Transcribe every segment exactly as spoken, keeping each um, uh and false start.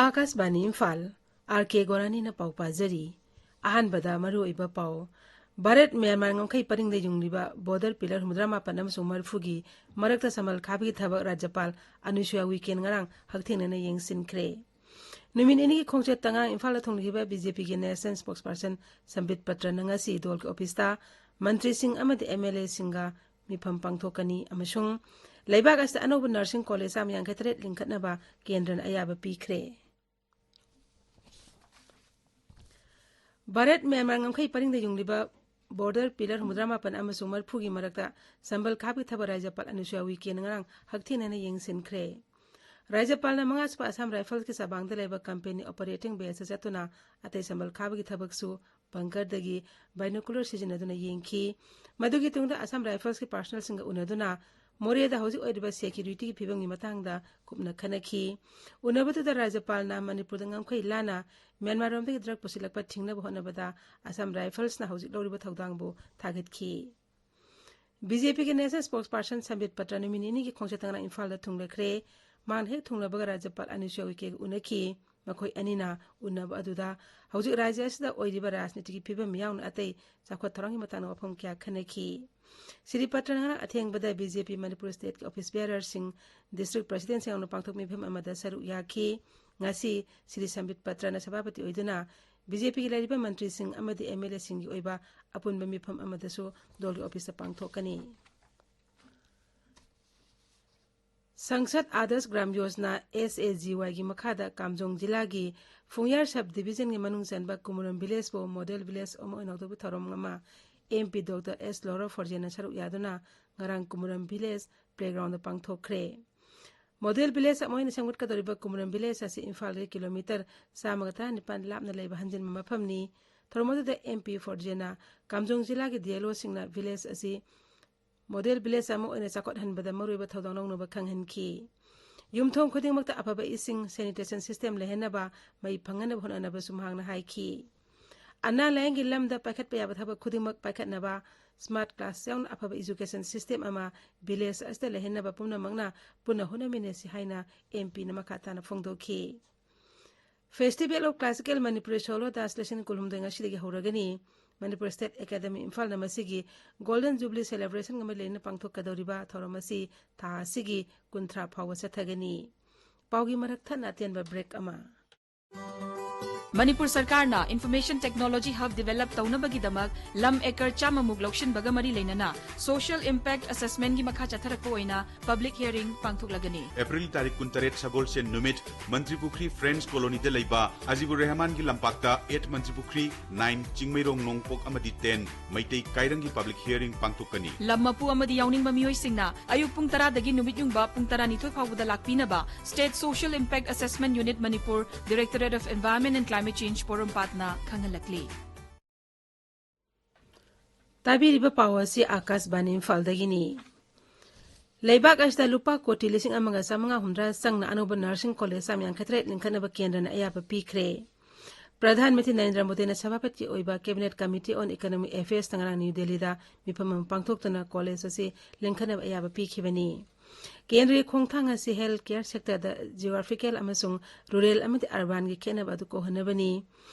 ꯑꯥꯀꯥꯁꯕꯥꯅꯤ Imphal, R ꯀꯦ ꯒꯣꯔꯥꯅꯤꯅ ꯄꯥꯎ ꯄꯥꯖꯔꯤ꯫ ꯑꯍꯥꯟꯕꯗ ꯃꯔꯨꯑꯣꯏꯕ ꯄꯥꯎ꯫ ꯚꯥꯔꯠ ꯃ꯭ꯌꯥꯟꯃꯥꯔ ꯉꯝꯈꯩ ꯄꯔꯤꯡꯗ ꯌꯨꯡꯂꯤꯕ ꯕꯣꯔꯗꯔ ꯄꯤꯂꯔ ꯍꯨꯝꯐꯨꯇꯔꯥ ꯃꯥꯄꯟ ꯑꯃꯁꯨꯡ ꯃꯔꯤꯐꯨꯒꯤ ꯃꯔꯛꯇ ꯁꯝꯕꯜ ꯈꯥꯕꯒꯤ ꯊꯕꯛ ꯔꯥꯖ꯭ꯌꯄꯥꯜ ꯑꯅꯨꯁꯨꯌꯥ ꯎꯏꯀꯦꯟ ꯉꯔꯥꯡ ꯍꯛꯊꯦꯡꯅꯅ ꯌꯦꯡꯁꯤꯟꯈ꯭ꯔꯦ꯫ ꯅꯨꯃꯤꯠ ꯅꯤꯅꯤꯒꯤ ꯈꯣꯡꯆꯠꯇ ꯉꯔꯥꯡ ꯏꯝꯐꯥꯜꯗ ꯊꯨꯡꯂꯈꯤꯕ ꯕꯤ ꯖꯦ ꯄꯤꯒꯤ ꯅꯦꯁꯅꯦꯜ ꯁ꯭ꯄꯣꯛꯁꯄꯔꯁꯟ ꯁꯝꯕꯤꯠ ꯄꯇ꯭ꯔꯅ ꯉꯁꯤ ꯗꯣꯜꯒꯤ ꯑꯣꯐꯤꯁꯇ ꯃꯟꯇ꯭ꯔꯤꯁꯤꯡ ꯑꯃꯗꯤ ꯑꯦꯝ ꯑꯦꯜ ꯑꯦꯁꯤꯡꯒ ꯃꯤꯐꯝ ꯄꯥꯡꯊꯣꯛꯀꯅꯤ ꯑꯃꯁꯨꯡ ꯂꯩꯕꯥꯛ ꯑꯁꯤꯗ ꯑꯅꯧꯕ ꯅꯔꯁꯤꯡ ꯀꯣꯂꯦꯖ ꯆꯥꯝꯃ ꯌꯥꯡꯈꯩ ꯇꯔꯦꯠ ꯂꯤꯡꯈꯠꯅꯕ ꯀꯦꯟꯗ꯭ꯔꯅ ꯑꯌꯥꯕ ꯄꯤꯈ꯭ꯔꯦ꯫ ꯚꯥꯔꯠ ꯃ꯭ꯌꯥꯟꯃꯥꯔ ꯉꯝꯈꯩ ꯄꯔꯤꯡꯗ ꯌꯨꯡꯂꯤꯕ ꯕꯣꯔꯗꯔ ꯄꯤꯂꯔ ꯍꯨꯝꯐꯨꯇꯔꯥ ꯃꯥꯄꯟ ꯑꯃꯁꯨꯡ ꯃꯔꯤꯐꯨꯒꯤ ꯃꯔꯛꯇ ꯁꯝꯕꯜ ꯈꯥꯕꯒꯤ ꯊꯕꯛ ꯔꯥꯖ꯭ꯌꯄꯥꯜ ꯑꯅꯨꯁꯨꯌꯥ ꯎꯏꯀꯦꯅ ꯉꯔꯥꯡ ꯍꯛꯊꯦꯡꯅꯅ ꯌꯦꯡꯁꯤꯟꯈ꯭ꯔꯦ꯫ ꯔꯥꯖ꯭ꯌꯄꯥꯜꯅ ꯃꯉꯥꯁꯨꯕ ꯑꯁꯥꯝ ꯔꯥꯏꯐꯜꯁꯀꯤ ꯆꯕꯥꯡꯗ ꯂꯩꯕ ꯀꯝꯄꯦꯅꯤ ꯑꯣꯄꯔꯦꯇꯤꯡ ꯕꯦꯁꯇ ꯆꯠꯇꯨꯅ ꯑꯇꯩ ꯁꯝꯕꯜ ꯈꯥꯕꯒꯤ ꯊꯕꯛꯁꯨ ꯕꯪꯀꯔꯗꯒꯤ ꯕꯥꯏꯅꯣꯀꯨꯂꯔ ꯁꯤꯖꯤꯟꯅꯗꯨꯅ ꯌꯦꯡꯈꯤ꯫ ꯃꯗꯨꯒꯤ ꯇꯨꯡꯗ ꯑꯁꯥꯝ ꯔꯥꯏꯐꯜꯁꯀꯤ ꯄꯥꯔꯁꯣꯅꯦꯜꯁꯤꯡꯒ ꯎꯅꯗꯨꯅ ꯃꯣꯔꯦꯗ ꯍꯧꯖꯤꯛ ꯑꯣꯏꯔꯤꯕ ꯁꯦꯀ꯭ꯌꯨꯔꯤꯇꯤꯒꯤ ꯐꯤꯕꯝꯒꯤ ꯃꯇꯥꯡꯗ ꯀꯨꯞꯅ ꯈꯟꯅꯈꯤ꯫ ꯎꯅꯕꯗꯨꯗ ꯔꯥꯖ꯭ꯌꯄꯥꯜꯅ ꯃꯅꯤꯄꯨꯔꯗ ꯉꯝꯈꯩ ꯂꯥꯟꯅ ꯃ꯭ꯌꯥꯟꯃꯥꯔꯔꯣꯝꯗꯒꯤ ꯗ꯭ꯔꯒ ꯄꯨꯁꯤꯜꯂꯛꯄ ꯊꯤꯡꯅꯕ ꯍꯣꯠꯅꯕꯗ ꯑꯁꯥꯝ ꯔꯥꯏꯐꯜꯁꯅ ꯍꯧꯖꯤꯛ ꯂꯧꯔꯤꯕ ꯊꯧꯗꯥꯡꯕꯨ ꯊꯥꯒꯠꯈꯤ꯫ ꯕꯤ ꯖꯦ ꯄꯤꯒꯤ ꯅꯦꯁꯅꯦꯜ ꯁ꯭ꯄꯣꯛꯁꯄꯔꯁꯟ ꯁꯝꯕꯤꯠ ꯄꯇ꯭ꯔ ꯅꯨꯃꯤꯠ ꯅꯤꯅꯤꯒꯤ ꯈꯣꯡꯆꯠꯇ ꯉꯔꯥꯡ ꯏꯝꯐꯥꯜꯗ ꯊꯨꯡꯂꯈ꯭ꯔꯦ꯫ ꯃꯍꯥꯛꯅ ꯍꯦꯛ ꯊꯨꯡꯂꯕꯒ ꯔꯥꯖ꯭ꯌꯄꯥꯜ ꯑꯅꯨꯁꯨꯌꯥ ꯎꯏꯀꯦꯒ ꯎꯅꯈꯤ꯫ ꯃꯈꯣꯏ ꯑꯅꯤꯅ ꯎꯅꯕ ꯑꯗꯨꯗ ꯍꯧꯖꯤꯛ ꯔꯥꯖ꯭ꯌ ꯑꯁꯤꯗ ꯑꯣꯏꯔꯤꯕ ꯔꯥꯖꯅꯤꯇꯤꯒꯤ ꯐꯤꯕꯝ ꯌꯥꯎꯅ ꯑꯇꯩ ꯆꯥꯎꯈꯠ ꯊꯧꯔꯥꯡꯒꯤ ꯃꯇꯥꯡꯗ ꯋꯥꯐꯝ ꯀꯌꯥ ꯈꯟꯅꯈꯤ꯫ ꯁ꯭ꯔꯤ ꯄꯇ꯭ꯔꯅ ꯉꯔꯥꯡ ꯑꯊꯦꯡꯕꯗ ꯕꯤ ꯖꯦ ꯄꯤ ꯃꯅꯤꯄꯨꯔ ꯁ꯭ꯇꯦꯠꯀꯤ ꯑꯣꯐꯤꯁ ꯕꯤꯌꯔꯔꯁꯤꯡ, ꯗꯤꯁꯇ꯭ꯔꯤꯛ ꯄ꯭ꯔꯁꯤꯗꯦꯟꯠꯁꯤꯡ ꯌꯥꯎꯅ ꯄꯥꯡꯊꯣꯛꯄ ꯃꯤꯐꯝ ꯑꯃꯗ ꯁꯔꯨꯛ ꯌꯥꯈꯤ꯫ ꯉꯁꯤ ꯁ꯭ꯔꯤ ꯁꯝꯕꯤꯠ ꯄꯇ꯭ꯔꯅ ꯁꯚꯥꯄꯇꯤ ꯑꯣꯏꯗꯨꯅ ꯕꯤ ꯖꯦ ꯄꯤꯒꯤ ꯂꯩꯔꯤꯕ ꯃꯟꯇ꯭ꯔꯤꯁꯤꯡ ꯑꯃꯗꯤ ꯑꯦꯝ ꯑꯦꯜ ꯑꯦꯁꯤꯡꯒꯤ ꯑꯣꯏꯕ ꯑꯄꯨꯟꯕ ꯃꯤꯐꯝ ꯑꯃꯗꯁꯨ ꯗꯣꯜꯒꯤ ꯑꯣꯐꯤꯁꯇ ꯄꯥꯡꯊꯣꯛꯀꯅꯤ꯫ Sansad Adarsh Gram Yojana, S A G ꯋꯥꯏꯒꯤ ꯃꯈꯥꯗ ꯀꯥꯝꯖꯣꯡ ꯖꯤꯂꯥꯒꯤ ꯐꯨꯡꯌꯥꯔ ꯁꯕ ꯗꯤꯕꯤꯖꯟꯒꯤ ꯃꯅꯨꯡ ꯆꯟꯕ ꯀꯨꯃꯨꯔꯝ ꯚꯤꯂꯦꯖꯄꯨ ꯃꯣꯗꯦꯜ ꯚꯤꯂꯦꯖ ꯑꯃ ꯑꯣꯏꯅ ꯍꯧꯗꯣꯛꯄꯒꯤ ꯊꯧꯔꯝ ꯑꯃ ꯑꯦꯝ ꯄꯤ ꯗꯣꯛꯇꯔ ꯑꯦꯁ ꯂꯣꯔꯥ ꯐꯣꯔꯖꯦꯅ ꯁꯔꯨꯛ ꯌꯥꯗꯨꯅ ꯉꯔꯥꯡ ꯀꯨꯃꯨꯔꯝ ꯚꯤꯂꯦꯖ ꯄ꯭ꯂꯦꯒ꯭ꯔꯥꯎꯟꯗ ꯄꯥꯡꯊꯣꯛꯈ꯭ꯔꯦ꯫ ꯃꯣꯗꯦꯜ ꯚꯤꯂꯦꯖ ꯑꯃ ꯑꯣꯏꯅ ꯁꯦꯝꯒꯠꯀꯗꯧꯔꯤꯕ ꯀꯨꯃꯨꯔꯝ ꯚꯤꯂꯦꯖ ꯑꯁꯤ ꯏꯝꯐꯥꯜꯗꯒꯤ ꯀꯤꯂꯣꯃꯤꯇꯔ ꯆꯥꯝꯃꯒ ꯇꯔꯥꯅꯤꯄꯥꯟ ꯂꯥꯞꯅ ꯂꯩꯕ ꯍꯟꯖꯤꯟꯕ ꯃꯐꯝꯅꯤ꯫ ꯊꯧꯔꯝ ꯑꯗꯨꯗ ꯑꯦꯝ ꯄꯤ ꯐꯣꯔꯖꯦꯅ ꯀꯥꯝꯖꯣꯡ ꯖꯤꯂꯥꯒꯤ ꯗꯤ ꯑꯦꯜ ꯑꯣꯁꯤꯡꯅ ꯚꯤꯂꯦꯖ ꯑꯁꯤ ꯃꯣꯗꯦꯜ ꯚꯤꯂꯦꯖ ꯑꯃ ꯑꯣꯏꯅ ꯆꯥꯎꯈꯠꯍꯟꯕꯗ ꯃꯔꯨꯑꯣꯏꯕ ꯊꯧꯗꯥꯡ ꯂꯧꯅꯕ ꯈꯪꯍꯟꯈꯤ꯫ ꯌꯨꯝꯊꯣꯡ ꯈꯨꯗꯤꯡꯃꯛꯇ ꯑꯐꯕ ꯏꯁꯤꯡ, ꯁꯦꯅꯤꯇꯦꯁꯟ ꯁꯤꯁꯇꯦꯝ ꯂꯩꯍꯟꯅꯕ ꯃꯩ ꯐꯪꯍꯟꯅꯕ ꯍꯣꯠꯅꯅꯕꯁꯨ ꯃꯍꯥꯛꯅ ꯍꯥꯏꯈꯤ꯫ ꯑꯅꯥ ꯂꯥꯌꯦꯡꯒꯤ ꯂꯝꯗ ꯄꯥꯏꯈꯠꯄ ꯌꯥꯕ ꯊꯕꯛ ꯈꯨꯗꯤꯡꯃꯛ ꯄꯥꯏꯈꯠꯅꯕ ꯁ꯭ꯃꯥꯔꯠ ꯀ꯭ꯂꯥꯁ ꯌꯥꯎꯅ ꯑꯐꯕ ꯏꯖꯨꯀꯦꯁꯟ ꯁꯤꯁꯇꯦꯝ ꯑꯃ ꯚꯤꯂꯦꯖ ꯑꯁꯤꯗ ꯂꯩꯍꯟꯅꯕ ꯄꯨꯝꯅꯃꯛꯅ ꯄꯨꯟꯅ ꯍꯣꯠꯅꯃꯤꯟꯅꯁꯤ ꯍꯥꯏꯅ ꯑꯦꯝ ꯄꯤꯅ ꯃꯈꯥ ꯇꯥꯅ ꯐꯣꯡꯗꯣꯛꯈꯤ꯫ Festival of Classical Manipuri Solo Dance Lesson ꯀꯨꯟꯍꯨꯝꯗꯣꯏ ꯉꯁꯤꯗꯒꯤ ꯍꯧꯔꯒꯅꯤ꯫ ꯃꯅꯤꯄꯨꯔ ꯁ꯭ꯇꯦꯠ ꯑꯦꯀꯥꯗꯃꯤ ꯏꯝꯐꯥꯜꯅ ꯃꯁꯤꯒꯤ ꯒꯣꯜꯗꯟ ꯖꯨꯕꯤꯂꯤ ꯁꯦꯂꯦꯕ꯭ꯔꯦꯁꯟꯒ ꯃꯔꯤ ꯂꯩꯅꯅ ꯄꯥꯡꯊꯣꯛꯀꯗꯧꯔꯤꯕ ꯊꯧꯔꯝ ꯑꯁꯤ ꯊꯥ ꯑꯁꯤꯒꯤ ꯀꯨꯟꯊ꯭ꯔꯥ ꯐꯥꯎꯕ ꯆꯠꯊꯒꯅꯤ꯫ ꯄꯥꯎꯒꯤ ꯃꯔꯛ ꯊꯠꯅ ꯑꯇꯦꯟꯕ ꯕ꯭ꯔꯦꯛ ꯑꯃ꯫ ꯃꯅꯤꯄꯨꯔ ꯁꯔꯀꯥꯔꯅ ꯏꯟꯐꯣꯔꯃꯦꯁꯟ ꯇꯦꯛꯅꯣꯂꯣꯖꯤ ꯍꯕ ꯗꯤꯕꯦꯂꯞ ꯇꯧꯅꯕꯒꯤꯗꯃꯛ ꯂꯝ ꯑꯦꯀꯔ ꯆꯥꯝꯃꯃꯨꯛ ꯂꯧꯁꯤꯟꯕꯒ ꯃꯔꯤ ꯂꯩꯅꯅ ꯁꯣꯁꯤꯌꯦꯜ ꯏꯝꯄꯦꯛ ꯑꯦꯁꯦꯁꯃꯦꯟꯒꯤ ꯃꯈꯥ ꯆꯠꯊꯔꯛꯄ ꯑꯣꯏꯅ ꯄꯕ꯭ꯂꯤꯛ ꯍꯤꯌꯔꯤꯡ ꯄꯥꯡꯊꯣꯛꯂꯒꯅꯤ꯫ ꯑꯦꯄ꯭ꯔꯤꯜ ꯇꯥꯔꯤꯛ ꯀꯨꯟꯇꯔꯦꯠ, ꯁꯒꯣꯜꯁꯦꯟ ꯅꯨꯃꯤꯠ, ꯃꯟꯇ꯭ꯔꯤꯄꯨꯈ꯭ꯔꯤ ꯐ꯭ꯔꯦꯟꯁ ꯀꯣꯂꯣꯅꯤꯗ ꯂꯩꯕ ꯑꯖꯤꯕꯨꯔ ꯔꯦꯍꯃꯥꯟꯒꯤ ꯂꯝꯄꯥꯛꯇ, ꯑꯦꯠ ꯃꯟꯇ꯭ꯔꯤꯄꯨꯈ꯭ꯔꯤ, ꯅꯥꯏꯟ ꯆꯤꯡꯃꯩꯔꯣꯡ ꯅꯣꯡꯄꯣꯛ ꯑꯃꯗꯤ ꯇꯦꯟ ꯃꯩꯇꯩ ꯀꯥꯏꯔꯪꯒꯤ ꯄꯕ꯭ꯂꯤꯛ ꯍꯤꯌꯔꯤꯡ ꯄꯥꯡꯊꯣꯛꯀꯅꯤ꯫ ꯂꯝ ꯃꯄꯨ ꯑꯃꯗꯤ ꯌꯥꯎꯅꯤꯡꯕ ꯃꯤꯑꯣꯏꯁꯤꯡꯅ ꯑꯌꯨꯛ ꯄꯨꯡ ꯇꯔꯥꯗꯒꯤ ꯅꯨꯃꯤꯠ ꯌꯨꯡꯕ ꯄꯨꯡ ꯇꯔꯥꯅꯤꯊꯣꯏ ꯐꯥꯎꯕꯗ ꯂꯥꯛꯄꯤꯅꯕ State Social Impact Assessment Unit Manipur, Directorate of Environment and Climate Change, ꯄꯣꯔꯣꯝꯄꯥꯠꯅ ꯈꯪꯍꯜꯂꯛꯂꯤ꯫ ꯇꯥꯕꯤꯔꯤꯕ ꯄꯥꯎ ꯑꯁꯤ ꯑꯥꯀꯥꯁꯕꯥꯅꯤ ꯏꯝꯐꯥꯜꯗꯒꯤꯅꯤ꯫ ꯂꯩꯕꯥꯛ ꯑꯁꯤꯗ ꯂꯨꯄꯥ ꯀꯣꯇꯤ ꯂꯤꯁꯤꯡ ꯑꯃꯒ ꯆꯥꯃꯉꯥ ꯍꯨꯝꯗ꯭ꯔꯥ ꯆꯪꯅ ꯑꯅꯧꯕ ꯅꯔꯁꯤꯡ ꯀꯣꯂꯦꯖ ꯆꯥꯝ ꯌꯥꯡꯈꯩ ꯇꯔꯦꯠ ꯂꯤꯡꯈꯠꯅꯕ ꯀꯦꯟꯗ꯭ꯔꯅ ꯑꯌꯥꯕ ꯄꯤꯈ꯭ꯔꯦ꯫ ꯄ꯭ꯔꯙꯥꯟ ꯃꯟꯇ꯭ꯔꯤ ꯅꯔꯦꯟꯗ꯭ꯔ ꯃꯣꯗꯤꯅ ꯁꯚꯥꯄꯇꯤ ꯑꯣꯏꯕ ꯀꯦꯕꯤꯅꯦꯠ ꯀꯃꯤꯇꯤ ꯑꯣꯟ ꯏꯀꯣꯅꯣꯃꯤꯛ ꯑꯦꯐꯤꯌꯔꯁꯇ ꯉꯔꯥꯡ ꯅ꯭ꯌꯨ ꯗꯦꯜꯂꯤꯗ ꯃꯤꯐꯝ ꯑꯃ ꯄꯥꯡꯊꯣꯛꯇꯨꯅ ꯀꯣꯂꯦꯖ ꯑꯁꯤ ꯂꯤꯡꯈꯠꯅꯕ ꯑꯌꯥꯕ ꯄꯤꯈꯤꯕꯅꯤ꯫ ꯀꯦꯟꯗ꯭ꯔꯒꯤ ꯈꯣꯡꯊꯥꯡ ꯑꯁꯤ ꯍꯦꯜꯊ ꯀꯦꯌꯔ ꯁꯦꯛꯇꯔꯗ ꯖꯤꯑꯣꯒ꯭ꯔꯥꯐꯤꯀꯦꯜ ꯑꯃꯁꯨꯡ ꯔꯨꯔꯦꯜ ꯑꯃꯗꯤ ꯑꯔꯕꯥꯟꯒꯤ ꯈꯦꯠꯅꯕ ꯑꯗꯨ ꯀꯣꯛꯍꯟꯅꯕꯅꯤ꯫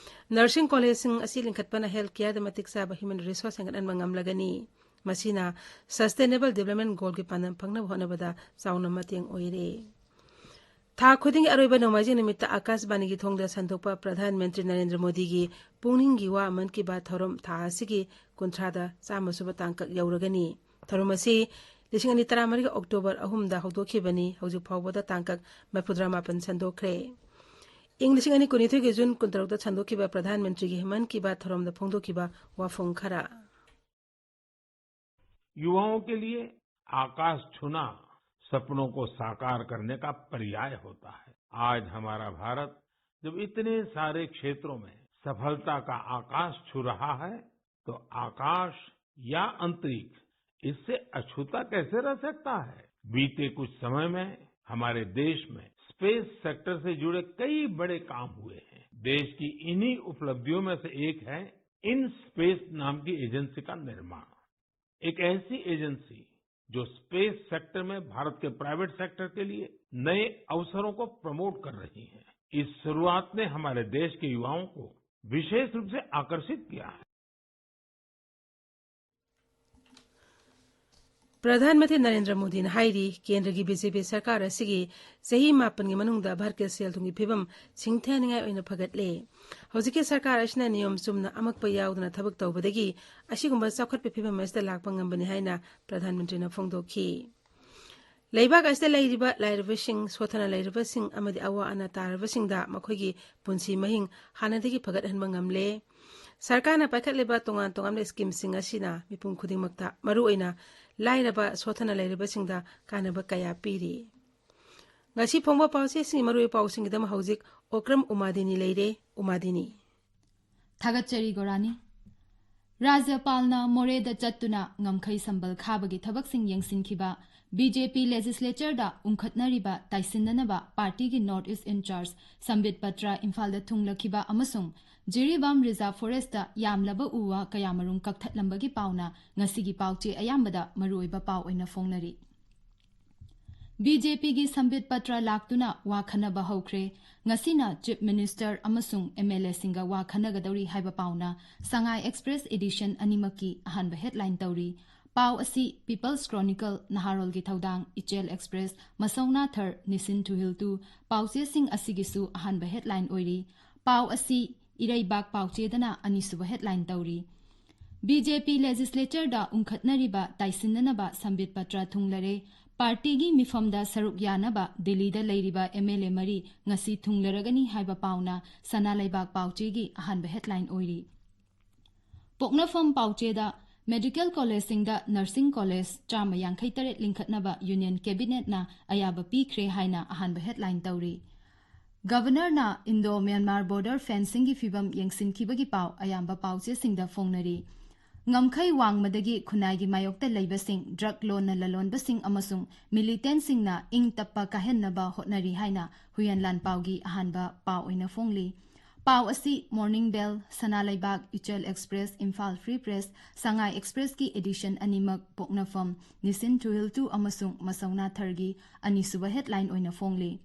ꯅꯔꯁꯤꯡ ꯀꯣꯂꯦꯖꯁꯤꯡ ꯑꯁꯤ ꯂꯤꯡꯈꯠꯄꯅ ꯍꯦꯜꯊ ꯀꯦꯌꯔꯗ ꯃꯇꯤꯛ ꯆꯥꯕ ꯍ꯭ꯌꯨꯃꯦꯟ ꯔꯤꯁꯣꯔꯁ ꯍꯦꯟꯒꯠꯍꯟꯕ ꯉꯝꯂꯒꯅꯤ꯫ ꯃꯁꯤꯅ ꯁꯁꯇꯦꯅꯦꯕꯜ ꯗꯤꯕ꯭ꯂꯞꯃꯦꯟ ꯒꯣꯜꯒꯤ ꯄꯥꯟꯗꯝ ꯐꯪꯅꯕ ꯍꯣꯠꯅꯕꯗ ꯆꯥꯎꯅ ꯃꯇꯦꯡ ꯑꯣꯏꯔꯦ꯫ ꯊꯥ ꯈꯨꯗꯤꯡꯒꯤ ꯑꯔꯣꯏꯕ ꯅꯣꯡꯃꯥꯏꯖꯤꯡ ꯅꯨꯃꯤꯠꯇ ꯑꯥꯀꯥꯁꯕꯥꯅꯤꯒꯤ ꯊꯣꯡꯗ ꯁꯟꯗꯣꯛꯄ ꯄ꯭ꯔꯙꯥꯟ ꯃꯟꯇ꯭ꯔꯤ ꯅꯔꯦꯟꯗ꯭ꯔ ꯃꯣꯗꯤꯒꯤ ꯄꯨꯛꯅꯤꯡꯒꯤ ꯋꯥ ꯃꯟ ꯀꯤ ꯕꯥꯠ ꯊꯧꯔꯝ ꯊꯥ ꯑꯁꯤꯒꯤ ꯀꯨꯟꯊ꯭ꯔꯥꯗ ꯆꯥꯝꯃ ꯁꯨꯕ ꯇꯥꯡꯀꯛ ꯌꯧꯔꯒꯅꯤ꯫ ꯊꯧꯔꯝ ꯑꯁꯤ ꯂꯤꯁꯤꯡ ꯑꯅꯤ ꯇꯔꯥꯃꯔꯤꯒꯤ ꯑꯣꯛꯇꯣꯕꯔ ꯑꯍꯨꯝꯗ ꯍꯧꯗꯣꯛꯈꯤꯕꯅꯤ꯫ ꯍꯧꯖꯤꯛ ꯐꯥꯎꯕꯗ ꯇꯥꯡꯀꯛ ꯃꯔꯤꯐꯨꯇꯔꯥ ꯃꯥꯄꯟ ꯁꯟꯗꯣꯛꯈ꯭ꯔꯦ꯫ ꯏꯪ ꯂꯤꯁꯤꯡ ꯑꯅꯤ ꯀꯨꯟꯅꯤꯊꯣꯏꯒꯤ ꯖꯨꯟ ꯀꯨꯟꯇꯔꯨꯛꯇ ꯁꯟꯗꯣꯛꯈꯤꯕ ꯄ꯭ꯔꯙꯥꯟ ꯃꯟꯇ꯭ꯔꯤꯒꯤ ꯃꯟ ꯀꯤ ꯕꯥꯠ ꯊꯧꯔꯝꯗ ꯐꯣꯡꯗꯣꯛꯈꯤꯕ ꯋꯥꯐꯝ ꯈꯔ꯫ युवाओं के लिए आकाश छूना सपनों को साकार करने का पर्याय होता है। आज हमारा भारत जब इतने सारे क्षेत्रों में सफलता का आकाश छू रहा है, तो आकाश या अंतरिक्ष इससे अछूता कैसे रह सकता है? बीते कुछ समय में हमारे देश में स्पेस सेक्टर से जुड़े कई बड़े काम हुए हैं। देश की इन्हीं उपलब्धियों में से एक है InSpace नाम की एजेंसी का निर्माण। एक ऐसी एजेंसी जो स्पेस सेक्टर में भारत के प्राइवेट सेक्टर के लिए नए अवसरों को प्रमोट कर रही है। इस शुरुआत ने हमारे देश के युवाओं को विशेष रूप से आकर्षित किया है। ꯄ꯭ꯔꯙꯥꯟ ꯃꯟꯇ꯭ꯔꯤ ꯅꯔꯦꯟꯗ꯭ꯔ ꯃꯣꯗꯤꯅ ꯍꯥꯏꯔꯤ, ꯀꯦꯟꯗ꯭ꯔꯒꯤ ꯕꯤ ꯖꯦ ꯄꯤ ꯁꯔꯀꯥꯔ ꯑꯁꯤꯒꯤ ꯆꯍꯤ ꯃꯥꯄꯟꯒꯤ ꯃꯅꯨꯡꯗ ꯚꯥꯔꯠꯀꯤ ꯁꯦꯜ ꯊꯨꯝꯒꯤ ꯐꯤꯕꯝ ꯁꯤꯡꯊꯅꯤꯡꯉꯥꯏ ꯑꯣꯏꯅ ꯐꯒꯠꯂꯦ꯫ ꯍꯧꯖꯤꯛꯀꯤ ꯁꯔꯀꯥꯔ ꯑꯁꯤꯅ ꯅꯤꯌꯣꯝ ꯆꯨꯝꯅ ꯑꯃꯛꯄ ꯌꯥꯎꯗꯅ ꯊꯕꯛ ꯇꯧꯕꯗꯒꯤ ꯑꯁꯤꯒꯨꯝꯕ ꯆꯥꯎꯈꯠꯄ ꯐꯤꯕꯝ ꯑꯁꯤꯗ ꯂꯥꯛꯄ ꯉꯝꯕꯅꯤ ꯍꯥꯏꯅ ꯄ꯭ꯔꯙꯥꯟ ꯃꯟꯇ꯭ꯔꯤꯅ ꯐꯣꯡꯗꯣꯛꯈꯤ꯫ ꯂꯩꯕꯥꯛ ꯑꯁꯤꯗ ꯂꯩꯔꯤꯕ ꯂꯥꯏꯔꯕꯁꯤꯡ, ꯁꯣꯠꯊꯅ ꯂꯩꯔꯕꯁꯤꯡ ꯑꯃꯗꯤ ꯑꯋꯥ ꯑꯅꯥ ꯇꯥꯔꯕꯁꯤꯡꯗ ꯃꯈꯣꯏꯒꯤ ꯄꯨꯟꯁꯤ ꯃꯍꯤꯡ ꯍꯥꯟꯅꯗꯒꯤ ꯐꯒꯠꯍꯟꯕ ꯉꯝꯂꯦ꯫ ꯁꯔꯀꯥꯔꯅ ꯄꯥꯏꯈꯠꯂꯤꯕ ꯇꯣꯉꯥꯟ ꯇꯣꯉꯥꯟꯕ ꯁ꯭ꯀꯤꯝꯁꯤꯡ ꯑꯁꯤꯅ ꯃꯤꯄꯨꯝ ꯈꯨꯗꯤꯡꯃꯛꯇ, ꯃꯔꯨꯑꯣꯏꯅ ꯂꯥꯏꯔꯕ, ꯁꯣꯠꯊꯅ ꯂꯩꯔꯕꯁꯤꯡꯗ ꯀꯥꯟꯅꯕ ꯀꯌꯥ ꯄꯤꯔꯤ꯫ ꯉꯁꯤ ꯐꯣꯡꯕ ꯄꯥꯎꯆꯦꯁꯤꯡꯒꯤ ꯃꯔꯨꯑꯣꯏꯕ ꯄꯥꯎꯁꯤꯡꯒꯤꯗꯃꯛ ꯍꯧꯖꯤꯛ ꯑꯣꯀ꯭ꯔꯝ ꯎꯃꯥꯗꯤꯅꯤ ꯂꯩꯔꯦ꯫ ꯎꯃꯥꯗꯤꯅꯤ꯫ ꯊꯥꯒꯠꯆꯔꯤ ꯒꯣꯔꯥꯅꯤ꯫ ꯔꯥꯖ꯭ꯌꯄꯥꯜꯅ ꯃꯣꯔꯦꯗ ꯆꯠꯇꯨꯅ ꯉꯝꯈꯩ ꯁꯝꯕꯜ ꯈꯥꯕꯒꯤ ꯊꯕꯛꯁꯤꯡ ꯌꯦꯡꯁꯤꯟꯈꯤꯕ, ꯕꯤ ꯖꯦ ꯄꯤ ꯂꯦꯖꯤꯁꯂꯦꯆꯔꯗ ꯎꯪꯈꯠꯅꯔꯤꯕ ꯇꯥꯏꯁꯤꯟꯅꯅꯕ ꯄꯥꯔꯇꯤꯒꯤ ꯅꯣꯔꯠ ꯏꯁ ꯏꯟꯆꯥꯔꯖ ꯁꯝꯕꯤꯠ ꯄꯇ꯭ꯔ ꯏꯝꯐꯥꯜꯗ ꯊꯨꯡꯂꯈꯤꯕ ꯑꯃꯁꯨꯡ ꯖꯤꯔꯤꯕꯥꯝ ꯔꯤꯖꯥꯔꯚ ꯐꯣꯔꯦꯁꯇ ꯌꯥꯝꯂꯕ ꯎ ꯋꯥ ꯀꯌꯥꯃꯔꯨꯝ ꯀꯛꯊꯠꯂꯝꯕꯒꯤ ꯄꯥꯎꯅ ꯉꯁꯤꯒꯤ ꯄꯥꯎꯆꯦ ꯑꯌꯥꯝꯕꯗ ꯃꯔꯨꯑꯣꯏꯕ ꯄꯥꯎ ꯑꯣꯏꯅ ꯐꯣꯡꯅꯔꯤ꯫ ꯕꯤ ꯖꯦ ꯄꯤꯒꯤ ꯁꯝꯕꯤꯠ ꯄꯇ꯭ꯔ ꯂꯥꯛꯇꯨꯅ ꯋꯥ ꯈꯟꯅꯕ ꯍꯧꯈ꯭ꯔꯦ꯫ ꯉꯁꯤꯅ ꯆꯤꯐ ꯃꯤꯅꯤꯁꯇꯔ ꯑꯃꯁꯨꯡ ꯑꯦꯝ ꯑꯦꯜ ꯑꯦꯁꯤꯡꯒ ꯋꯥ ꯈꯟꯅꯒꯗꯧꯔꯤ ꯍꯥꯏꯕ ꯄꯥꯎꯅ ꯁꯉꯥꯏ ꯑꯦꯛꯁꯄ꯭ꯔꯦꯁ ꯏꯗꯤꯁꯟ ꯑꯅꯤꯃꯛꯀꯤ ꯑꯍꯥꯟꯕ ꯍꯦꯗꯂꯥꯏꯟ ꯇꯧꯔꯤ꯫ ꯄꯥꯎ ꯑꯁꯤ ꯄꯤꯄꯜꯁ ꯀ꯭ꯔꯣꯅꯤꯀꯜ, ꯅꯍꯥꯔꯣꯜꯒꯤ ꯊꯧꯗꯥꯡ, ꯏꯆꯦꯜ ꯑꯦꯛꯁꯄ꯭ꯔꯦꯁ, ꯃꯁꯧꯅꯥ ꯊꯔ, ꯅꯤꯁꯤꯟ ꯊꯨꯍꯤꯜꯇꯨ ꯄꯥꯎꯆꯦꯁꯤꯡ ꯑꯁꯤꯒꯤꯁꯨ ꯑꯍꯥꯟꯕ ꯍꯦꯗꯂꯥꯏꯟ ꯑꯣꯏꯔꯤ꯫ ꯄꯥꯎ ꯑꯁꯤ ꯏꯔꯩꯕꯥꯛ ꯄꯥꯎꯆꯦꯗꯅ ꯑꯅꯤꯁꯨꯕ ꯍꯦꯗꯂꯥꯏꯟ ꯇꯧꯔꯤ꯫ ꯕꯤ ꯖꯦ ꯄꯤ ꯂꯦꯖꯤꯁꯂꯦꯆꯔꯗ ꯎꯪꯈꯠꯅꯔꯤꯕ ꯇꯥꯏꯁꯤꯟꯅꯅꯕ ꯁꯝꯕꯤꯠ ꯄꯇ꯭ꯔ ꯊꯨꯡꯂꯔꯦ꯫ ꯄꯥꯔꯇꯤꯒꯤ ꯃꯤꯐꯝꯗ ꯁꯔꯨꯛ ꯌꯥꯅꯕ ꯗꯤꯜꯂꯤꯗ ꯂꯩꯔꯤꯕ ꯑꯦꯝ ꯑꯦꯜ ꯑꯦ ꯃꯔꯤ ꯉꯁꯤ ꯊꯨꯡꯂꯔꯒꯅꯤ ꯍꯥꯏꯕ ꯄꯥꯎꯅ ꯁꯅꯥ ꯂꯩꯕꯥꯛ ꯄꯥꯎꯆꯦꯒꯤ ꯑꯍꯥꯟꯕ ꯍꯦꯗꯂꯥꯏꯟ ꯑꯣꯏꯔꯤ꯫ ꯄꯣꯛꯅꯐꯝ ꯄꯥꯎꯆꯦꯗ ꯃꯦꯗꯤꯀꯦꯜ ꯀꯣꯂꯦꯖꯁꯤꯡꯗ ꯅꯔꯁꯤꯡ ꯀꯣꯂꯦꯖ ꯆꯥꯝꯃ ꯌꯥꯡꯈꯩ ꯇꯔꯦꯠ ꯂꯤꯡꯈꯠꯅꯕ ꯌꯨꯅꯤꯌꯟ ꯀꯦꯕꯤꯅꯦꯠꯅ ꯑꯌꯥꯕ ꯄꯤꯈ꯭ꯔꯦ ꯍꯥꯏꯅ ꯑꯍꯥꯟꯕ ꯍꯦꯗꯂꯥꯏꯟ ꯇꯧꯔꯤ꯫ ꯒꯕꯔꯅꯔꯅ ꯏꯟꯗꯣ ꯃ꯭ꯌꯥꯟꯃꯥꯔ ꯕꯣꯔꯗꯔ ꯐꯦꯟꯁꯤꯡꯒꯤ ꯐꯤꯕꯝ ꯌꯦꯡꯁꯤꯟꯈꯤꯕꯒꯤ ꯄꯥꯎ ꯑꯌꯥꯝꯕ ꯄꯥꯎꯆꯦꯁꯤꯡꯗ ꯐꯣꯡꯅꯔꯤ꯫ ꯉꯝꯈꯩ ꯋꯥꯡꯃꯗꯒꯤ ꯈꯨꯟꯅꯥꯏꯒꯤ ꯃꯥꯌꯣꯛꯇ ꯂꯩꯕꯁꯤꯡ, ꯗ꯭ꯔꯒ ꯂꯣꯟꯅ ꯂꯂꯣꯟꯕꯁꯤꯡ ꯑꯃꯁꯨꯡ ꯃꯤꯂꯤꯇꯦꯟꯁꯤꯡꯅ ꯏꯪ ꯇꯞꯄ ꯀꯥꯏꯍꯟꯅꯕ ꯍꯣꯠꯅꯔꯤ ꯍꯥꯏꯅ ꯍꯨꯌꯦꯟ ꯂꯥꯟꯄꯥꯎꯒꯤ ꯑꯍꯥꯟꯕ ꯄꯥꯎ ꯑꯣꯏꯅ ꯐꯣꯡꯂꯤ꯫ ꯄꯥꯎ ꯑꯁꯤ ꯃꯣꯔꯅꯤꯡ ꯕꯦꯜ, ꯁꯅꯥ ꯂꯩꯕꯥꯛ, ꯏꯆꯦꯜ ꯑꯦꯛꯁꯄ꯭ꯔꯦꯁ, ꯏꯝꯐꯥꯜ ꯐ꯭ꯔꯤ ꯄ꯭ꯔꯦꯁ, ꯁꯉꯥꯏ ꯑꯦꯛꯁꯄ꯭ꯔꯦꯁꯀꯤ ꯑꯦꯗꯤꯁꯟ ꯑꯅꯤꯃꯛ, ꯄꯣꯛꯅꯐꯝ, ꯅꯤꯁꯤꯟ ꯊꯨꯍꯤꯜꯇꯨ ꯑꯃꯁꯨꯡ ꯃꯁꯧꯅꯥ ꯊꯔꯒꯤ ꯑꯅꯤꯁꯨꯕ ꯍꯦꯗꯂꯥꯏꯟ ꯑꯣꯏꯅ ꯐꯣꯡꯂꯤ꯫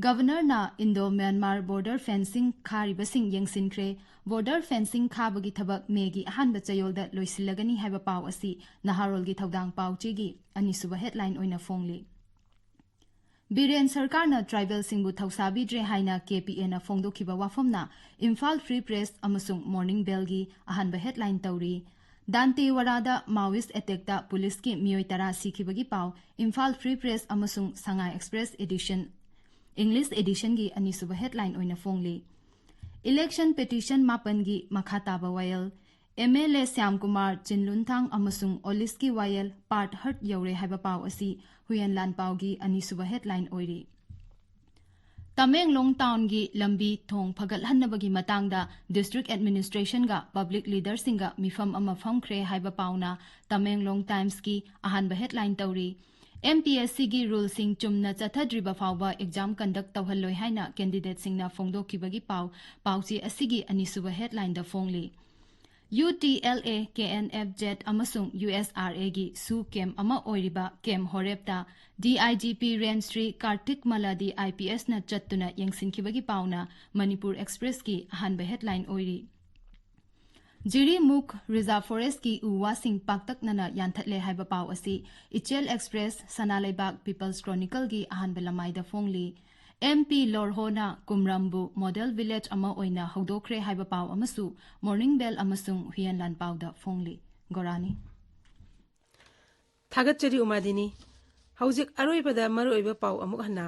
ꯒꯕꯔꯅꯔꯅ ꯏꯟꯗꯣ ꯃ꯭ꯌꯥꯟꯃꯥꯔ ꯕꯣꯔꯗꯔ ꯐꯦꯟꯁꯤꯡ ꯈꯥꯔꯤꯕꯁꯤꯡ ꯌꯦꯡꯁꯤꯟꯈ꯭ꯔꯦ꯫ ꯕꯣꯔꯗꯔ ꯐꯦꯟꯁꯤꯡ ꯈꯥꯕꯒꯤ ꯊꯕꯛ ꯃꯦꯒꯤ ꯑꯍꯥꯟꯕ ꯆꯌꯣꯜꯗ ꯂꯣꯏꯁꯤꯜꯂꯒꯅꯤ ꯍꯥꯏꯕ ꯄꯥꯎ ꯑꯁꯤ ꯅꯍꯥꯔꯣꯜꯒꯤ ꯊꯧꯗꯥꯡ ꯄꯥꯎꯆꯦꯒꯤ ꯑꯅꯤꯁꯨꯕ ꯍꯦꯗꯂꯥꯏꯟ ꯑꯣꯏꯅ ꯐꯣꯡꯂꯤ꯫ ꯕꯤꯔꯦꯟ ꯁꯔꯀꯥꯔꯅ ꯇ꯭ꯔꯥꯏꯕꯦꯜꯁꯤꯡꯕꯨ ꯊꯧꯁꯥꯕꯤꯗ꯭ꯔꯦ ꯍꯥꯏꯅ ꯀꯦ ꯄꯤ ꯑꯦꯅ ꯐꯣꯡꯗꯣꯛꯈꯤꯕ ꯋꯥꯐꯝꯅ ꯏꯝꯐꯥꯜ ꯐ꯭ꯔꯤ ꯄ꯭ꯔꯦꯁ ꯑꯃꯁꯨꯡ ꯃꯣꯔꯅꯤꯡ ꯕꯦꯜꯒꯤ ꯑꯍꯥꯟꯕ ꯍꯦꯗꯂꯥꯏꯟ ꯇꯧꯔꯤ꯫ ꯗꯥꯟꯇꯦꯋꯥꯔꯥꯗ ꯃꯥꯑꯣꯏꯁ ꯑꯦꯇꯦꯛꯇ ꯄꯨꯂꯤꯁꯀꯤ ꯃꯤꯑꯣꯏ ꯇꯔꯥ ꯁꯤꯈꯤꯕꯒꯤ ꯄꯥꯎ ꯏꯝꯐꯥꯜ ꯐ꯭ꯔꯤ ꯄ꯭ꯔꯦꯁ ꯑꯃꯁꯨꯡ ꯁꯉꯥꯏ ꯑꯦꯛꯁꯄ꯭ꯔꯦꯁ ꯑꯦꯗꯤꯁꯟ, ꯏꯪꯂꯤꯁ ꯑꯦꯗꯤꯁꯟꯒꯤ ꯑꯅꯤꯁꯨꯕ ꯍꯦꯗꯂꯥꯏꯟ ꯑꯣꯏꯅ ꯐꯣꯡꯂꯤ꯫ ꯏꯂꯦꯛꯁꯟ ꯄꯦꯇꯤꯁꯟ ꯃꯥꯄꯟꯒꯤ ꯃꯈꯥ ꯇꯥꯕ ꯋꯥꯌꯦꯜ, M L A Shyam Kumar Chinlunthang ꯑꯃꯁꯨꯡ ꯑꯣꯂꯤꯁꯀꯤ ꯋꯥꯌꯦꯜ ꯄꯥꯔꯠ ꯍꯔꯠ ꯌꯧꯔꯦ ꯍꯥꯏꯕ ꯄꯥꯎ ꯑꯁꯤ ꯍꯨꯏꯌꯦꯟ ꯂꯥꯟꯄꯥꯎꯒꯤ ꯑꯅꯤꯁꯨꯕ ꯍꯦꯗꯂꯥꯏꯟ ꯑꯣꯏꯔꯤ꯫ ꯇꯃꯦꯡꯂꯣꯡ ꯇꯥꯎꯟꯒꯤ ꯂꯝꯕꯤ ꯊꯣꯡ ꯐꯒꯠꯍꯟꯅꯕꯒꯤ ꯃꯇꯥꯡꯗ ꯗꯤꯁꯇ꯭ꯔꯤꯛ ꯑꯦꯗꯃꯤꯅꯤꯁꯇ꯭ꯔꯦꯁꯟꯒ ꯄꯕ꯭ꯂꯤꯛ ꯂꯤꯗꯔꯁꯤꯡꯒ ꯃꯤꯐꯝ ꯑꯃ ꯐꯝꯈ꯭ꯔꯦ ꯍꯥꯏꯕ ꯄꯥꯎꯅ ꯇꯃꯦꯡꯂꯣꯡ ꯇꯥꯏꯝꯁꯀꯤ ꯑꯍꯥꯟꯕ ꯍꯦꯗꯂꯥꯏꯟ ꯇꯧꯔꯤ꯫ ꯑꯦꯝ ꯄꯤ ꯑꯦꯁ ꯁꯤꯒꯤ ꯔꯨꯜꯁꯤꯡ ꯆꯨꯝꯅ ꯆꯠꯊꯗ꯭ꯔꯤꯕ ꯐꯥꯎꯕ ꯑꯦꯛꯖꯥꯝ ꯀꯟꯗꯛ ꯇꯧꯍꯜꯂꯣꯏ ꯍꯥꯏꯅ ꯀꯦꯟꯗꯤꯗꯦꯠꯁꯤꯡꯅ ꯐꯣꯡꯗꯣꯛꯈꯤꯕꯒꯤ ꯄꯥꯎ ꯄꯥꯎꯆꯦ ꯑꯁꯤꯒꯤ ꯑꯅꯤꯁꯨꯕ ꯍꯦꯗꯂꯥꯏꯟꯗ ꯐꯣꯡꯂꯤ꯫ U T L A, K N F Z ꯑꯃꯁꯨꯡ ꯌꯨ ꯑꯦꯁ ꯑꯥꯔ ꯑꯦꯒꯤ ꯁꯨ ꯀꯦꯝ ꯑꯃ ꯑꯣꯏꯔꯤꯕ ꯀꯦꯝ ꯍꯣꯔꯦꯞꯇ D I G P range Shri Kartik Malladi I P ꯑꯦꯁꯅ ꯆꯠꯇꯨꯅ ꯌꯦꯡꯁꯤꯟꯈꯤꯕꯒꯤ ꯄꯥꯎꯅ ꯃꯅꯤꯄꯨꯔ ꯑꯦꯛꯁꯄ꯭ꯔꯦꯁꯀꯤ ꯑꯍꯥꯟꯕ ꯍꯦꯗꯂꯥꯏꯟ ꯑꯣꯏꯔꯤ꯫ ꯖꯤꯔꯤꯃꯨꯈ ꯔꯤꯖꯥꯔꯚ ꯐꯣꯔꯦꯁ꯭ꯠꯀꯤ ꯎ ꯋꯥꯁꯤꯡ ꯄꯥꯛꯇꯛꯅꯅ ꯌꯥꯟꯊꯠꯂꯦ ꯍꯥꯏꯕ ꯄꯥꯎ ꯑꯁꯤ ꯏꯆꯦꯜ ꯑꯦꯛꯁꯄ꯭ꯔꯦꯁ, ꯁꯅꯥ ꯂꯩꯕꯥꯛ, ꯄꯤꯄꯜꯁ ꯀ꯭ꯔꯣꯅꯤꯀꯜꯒꯤ ꯑꯍꯥꯟꯕ ꯂꯃꯥꯏꯗ ꯐꯣꯡꯂꯤ꯫ ꯑꯦꯝ ꯄꯤ ꯂꯣꯔꯍꯣꯅ ꯀꯨꯝꯔꯝꯕꯨ ꯃꯣꯗꯦꯜ ꯚꯤꯂꯦꯖ ꯑꯃ ꯑꯣꯏꯅ ꯍꯧꯗꯣꯛꯈ꯭ꯔꯦ ꯍꯥꯏꯕ ꯄꯥꯎ ꯑꯃꯁꯨ ꯃꯣꯔꯅꯤꯡ ꯕꯦꯜ ꯑꯃꯁꯨꯡ ꯍꯨꯏꯌꯦꯟ ꯂꯥꯟꯄꯥꯎꯗ ꯐꯣꯡꯂꯤ꯫ ꯒꯣꯔꯥꯅꯤ꯫ ꯊꯥꯒꯠꯆꯔꯤ ꯎꯃꯥꯗꯤꯅꯤ꯫ ꯍꯧꯖꯤꯛ ꯑꯔꯣꯏꯕꯗ ꯃꯔꯨꯑꯣꯏꯕ ꯄꯥꯎ ꯑꯃꯨꯛ ꯍꯟꯅ꯫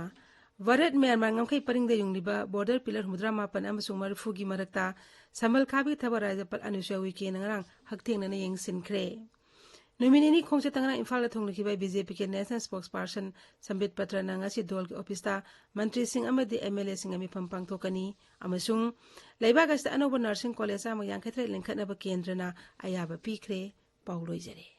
ꯚꯥꯔꯠ ꯃ꯭ꯌꯥꯟꯃꯥꯔ ꯉꯝꯈꯩ ꯄꯔꯤꯡꯗ ꯌꯨꯡꯂꯤꯕ ꯕꯣꯔꯗꯔ ꯄꯤꯂꯔ ꯍꯨꯝꯐꯨꯇꯔꯥ ꯃꯥꯄꯟ ꯑꯃꯁꯨꯡ ꯃꯔꯤꯐꯨꯒꯤ ꯃꯔꯛꯇ ꯁꯝꯕꯜ ꯈꯥꯕꯒꯤ ꯊꯕꯛ ꯔꯥꯖ꯭ꯌꯄꯥꯜ ꯑꯅꯨꯁꯨꯌꯥ ꯎꯏꯀꯦꯅ ꯉꯔꯥꯡ ꯍꯛꯊꯦꯡꯅꯅ ꯌꯦꯡꯁꯤꯟꯈ꯭ꯔꯦ꯫ ꯅꯨꯃꯤꯠ ꯅꯤꯅꯤ ꯈꯣꯡꯆꯠꯇ ꯉꯔꯥꯡ ꯏꯝꯐꯥꯜꯗ ꯊꯨꯡꯂꯈꯤꯕ ꯕꯤ ꯖꯦ ꯄꯤꯒꯤ ꯅꯦꯁꯅꯦꯜ ꯁ꯭ꯄꯣꯛꯁ ꯄꯥꯔꯁꯟ ꯁꯝꯕꯤꯠ ꯄꯇ꯭ꯔꯅ ꯉꯁꯤ ꯗꯣꯜꯒꯤ ꯑꯣꯐꯤꯁꯇ ꯃꯟꯇ꯭ꯔꯤꯁꯤꯡ ꯑꯃꯗꯤ ꯑꯦꯝ ꯑꯦꯜ ꯑꯦꯁꯤꯡꯒ ꯃꯤꯐꯝ ꯄꯥꯡꯊꯣꯛꯀꯅꯤ ꯑꯃꯁꯨꯡ ꯂꯩꯕꯥꯛ ꯑꯁꯤꯗ ꯑꯅꯧꯕ ꯅꯔꯁꯤꯡ ꯀꯣꯂꯦꯖ ꯆꯥꯝꯃ ꯌꯥꯡꯈꯩ ꯇꯔꯦꯠ ꯂꯤꯡꯈꯠꯅꯕ ꯀꯦꯟꯗ꯭ꯔꯅ ꯑꯌꯥꯕ ꯄꯤꯈ꯭ꯔꯦ꯫ ꯄꯥꯎ ꯂꯣꯏꯖꯔꯦ꯫